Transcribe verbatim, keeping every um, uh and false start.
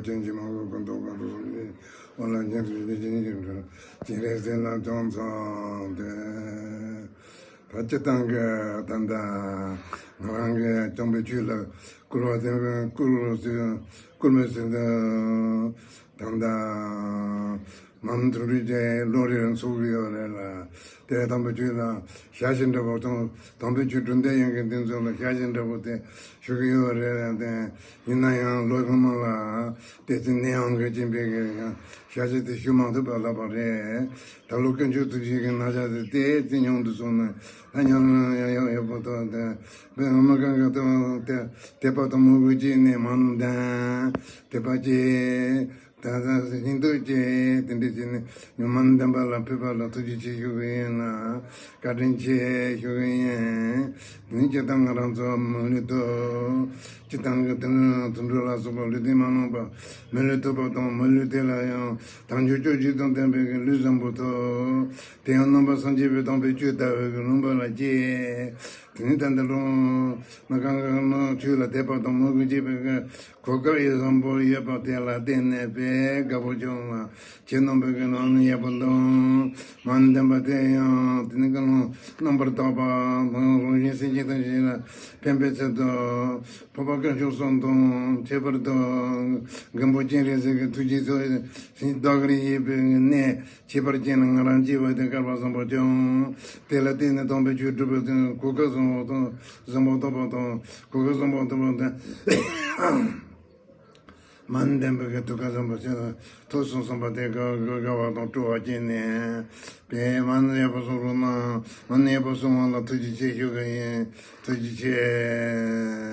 ཅན་གྱི་མ་འོངས་ཀུན་ཏུ་གང་དུ་སོང་ནས་འོ་ལ་ཉན་དུ་ཡོད་ཅན་གྱི་འགྲོ་ཅིང་རེ་ཟེར་ན་ཅུང་ཙམ་དེ། ད་སྤྱི་བཏང་གི་ད་ལྟ་ང་རང་གི་སྐྱོང་པའི་ཆོས་ལ་བསྐུལ་བ་དེ་བསྐུལ་བསྐུལ་མི་ཟེར་འདུག་ད་ལྟ་མ་མཐུན་རིགས་ཀྱི་བློ་རེ་འཚོ་གི་ཡོད་རེད་ལ། དེ་དམ་པའི་ཆོས་ལ་ཞལ་བཞེས་འདྲ་པོ་དང་དམ་པའི་ཆོས་སྒྲུབ་འདོད་ཡོད་མཁན་དེ་ཚོ་ལ་ཞལ་བཞེས་འདྲ་པོ་དེ་ཞུ་གི་ཡོད་རེད་དེ། ཡིན་ན་ཡང་ལོ་སྔོན་མ་ལ་དེ་ཚེ་ནད་ཡམས་ཀྱི་རྐྱེན་པས་ཀྱི་ཡང་ཞལ་བཞེས་དེ་ཞུ་མ་ཐུབ་པ་ལབ་པ་རེད། ད་ལོ་དཀོན་མཆོག་ཐུགས་རྗེ་གི་ན་ཚ་དེ་དེ་ཚེ་ཉུང་དུ་སོང་ན་ད་ཉམས་ཡང་ཡང་ཡོད་པོ་ཐོག་དེ་དཔེ་སྔ་མ་གང་ག་དང་དེ་དད་པ་དང་མོས་གུས་བསྐྱེད་ནས་མ་ནུ་ལྡན་དད་པ་བསྐྱེད། ད་ལྟ་སྙིང་སྟོབས་ཀྱིས་དེ་འདྲ་བྱས་ནས་ཉོན་མོངས་ལྡན་པ་ལ་ཕུལ་བ་ལ་ཐུགས་རྗེ་ཆེ་ཞུ་གི་ཡིན་ལ། བཀའ་དྲིན་ཆེ་ཞུ་གི་ཡིན། དེ་ནི་སྤྱིར་བཏང་ང་རང་ཚོ་མི་ལུས་ཐོག་སྤྱིར་བཏང་གི་དུད་འགྲོ་ལ་སོགས་པ་ལུས་རྟེན་མ་ནོངས་པ་མི་ལུས་ཐོབ་པ་དང་མི་ལུས་དེ་ལ་ཡང་དལ་འབྱོར་སྤྱོད་བཞི་དང་ལྡན་པའི་གི་ལུས་བཟང་པོ་ཐོབ། དེ་ཡང་ནང་པ་སངས་རྒྱས་པའི་དམ་པའི་ཆོས་ལྟ་བའི་གི་ལུང་པ་ལ་སྐྱེས། དེ་ནི་ད་ལྟ་ལུང་མི་གང་གི་ནང་ཆོས་ལ་དད་པ་དང་མོས་གུས་བྱེད་པའི་གི་གོ་སྐབས་ཡེ་བཟང་པོ་ཡོད་པ་དེ་ལ་བརྟེན་ནས་དཔེ་དགའ་པོ་བྱུང་ལ། ཁྱེད་རྣམ་པའི་གི་ནང་ནས་ཡག་པོ་འདུག་མ་ནུ་ལྡན་པ་དེ་ཡང་དེ་ནི་ཀུན་སློང་རྣམ་པར་དག་པ་དང་རང་བཞིན་སེམས་ཅན་ཐམས་ཅད་ལ་ཕན་པའི་ཚུལ་དུ་འཕགས་པ་དཀོན་མཆོག་གསུམ་དང་ཁྱད་པར་དུ་མགོན་པོ་སྤྱན་རས་གཟིགས་ཀྱི་ཐུགས་རྗེ་ཐོག་སེམས་བདག་གིར་ཡིད་པའི་གནས། ཁྱད་པར་ཅན་ལ་ང་རང་སྐྱེ་བ་དེ་སྐལ་བ་བཟང་པོ་ཀྱང་། དེ་ལ་བརྟེན་ནས་དམ་པའི་ཆོས་སྒྲུབ་པའི་གོ་སྐབས་བཟང་པོ་དང་བཟང་པོ་ཐོབ་པ་དང་གོ་སྐབས་བཟང་པོ་ཐོབ་པ་དང་། མ་ནུ་ལྡན་པའི་གི་ཐུགས་ཀ་བཟང་པོ་ཆེ་ཐོབ་སོང་བསམ་པ་དེ་དགའ་དགའ་བ་དང་སྤྲོ་བ་སྐྱེས་ནས་པས་མ་ནུ་ཡག་པོ་སོང་རུང་ན་མ་ནུ་ཡག་པོ་སོང་བ་ལ་ཐུགས་རྗེ་ཆེ་ཞུ་གི་ཡིན། ཐུགས་རྗེ་ཆེ།